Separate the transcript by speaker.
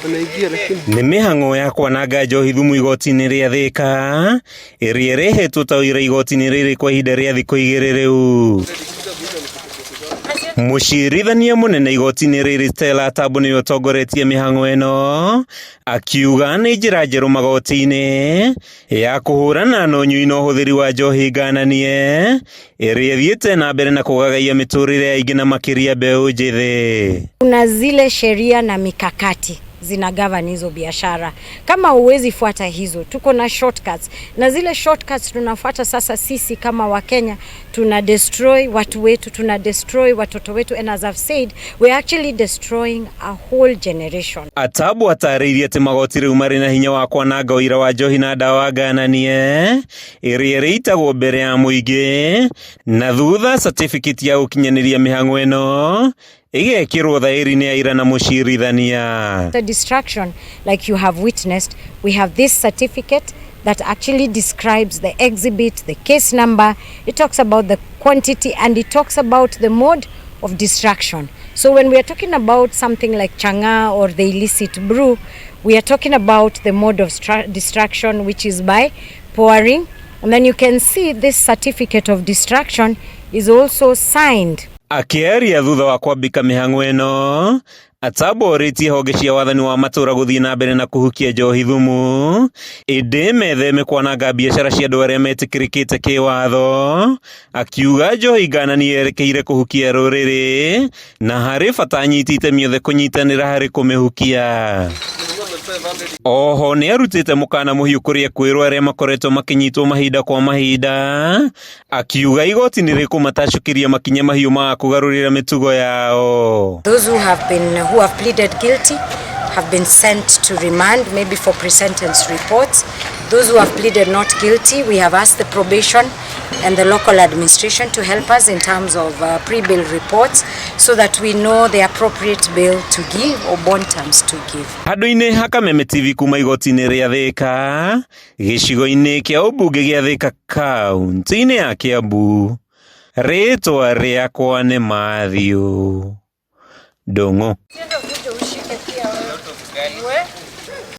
Speaker 1: Anaingia lakini
Speaker 2: Nĩ mĩhang'o ya kwananga njohi thumu igoti-inĩ rĩa Thĩka ĩrĩa ĩrehetwo ta ũira igoti-inĩ rĩrĩ kwa ihinda rĩa thikũ igĩrĩ rĩu. Mũcirithania mũnene igoti-inĩ rĩrĩ Stella Atambo nĩwe ũtongoretie mĩhang'o ĩno akiuga nĩ njĩra njerũ magoti-inĩ ya kũhũrana na ũnyui na ũhũthĩri wa njohi ngananie ĩrĩa ĩthiĩte na mbere na kũgagaia mĩtũrĩre ya aingĩ na makĩria mbeũ njĩthĩ.
Speaker 3: Kuna zile sheria na mikakati zina govern hizo biashara. Kama huwezi fuata hizo, tuko na shortcuts, na zile shortcuts tunafuata sasa. Sisi kama Wakenya tuna destroy watu wetu, tuna destroy watoto wetu, and as I've said, we're actually destroying a whole generation.
Speaker 2: Atabu atarĩirie atĩ magoti rĩu marĩ na hinya wa kwananga ũira wa njohi na ndawa ngananie ĩrĩa ĩrĩitagwo mbere ya mũingĩ na thutha certificate ya gũkinyanĩria mĩhang'o ĩno ĩgekĩrwo thaĩri nĩ aira na mũcirithania.
Speaker 3: The destruction, like you have witnessed, we have this certificate that actually describes the exhibit, the case number, it talks about the quantity, and it talks about the mode of destruction. So when we are talking about something like chang'aa or the illicit brew, we are talking about the mode of destruction, which is by pouring. And then you can see this certificate of destruction is also signed.
Speaker 2: Akĩaria thutha wa kwambĩka mĩhang'o ĩno, Atabo orĩtie honge cia wathani wa matũra gũthiĩ na mbere na kũhukia njohi thumu ĩndĩ metheme kwananga biacara cia andũ arĩa metĩkĩrĩkĩte kĩwatho, akiuga njohi ngananie yerekeire kũhukia rũrĩrĩ na harĩ bata anyiti itemi othe kũnyitanĩra harĩ kũmĩhukia. Oho nĩ arutĩte mũkana mũhiũ kũrĩ ekwĩrwo arĩa makoretwo makĩnyitwo mahinda kwa mahinda, akiuga igoti nĩ rĩkũmatacũkĩria makinya mahiũ ma kũgarũrĩra mĩtugo yao.
Speaker 3: Those who have pleaded guilty have been sent to remand, maybe for pre-sentence reports. Those who have pleaded not guilty, we have asked the probation and the local administration to help us in terms of pre-bail reports so that we know the appropriate bail to give or bond terms to give.
Speaker 2: Handũ-inĩ ha Kameme TV kuma igoti-inĩ rĩa Thĩka, gĩcigo-inĩ kĩa ũmbunge gĩa Thĩka kaunti-inĩ ya Kiambu, rĩtwa rĩakwa nĩ Matthew Ndung'u.
Speaker 3: Ushike pia wewe.